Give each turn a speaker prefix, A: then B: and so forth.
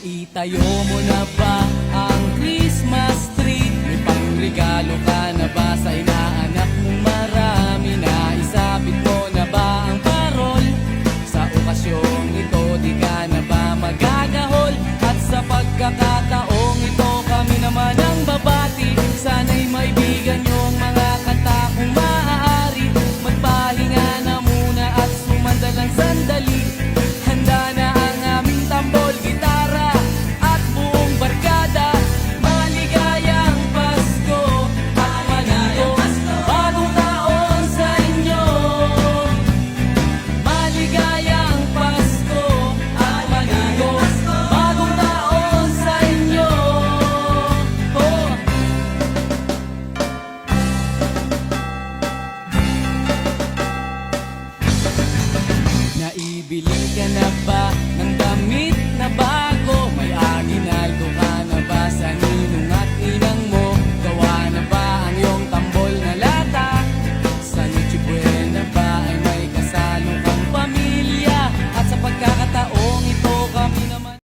A: Naitayo mo na ba ang Christmas tree? May pangregalo ka na ba sa ina?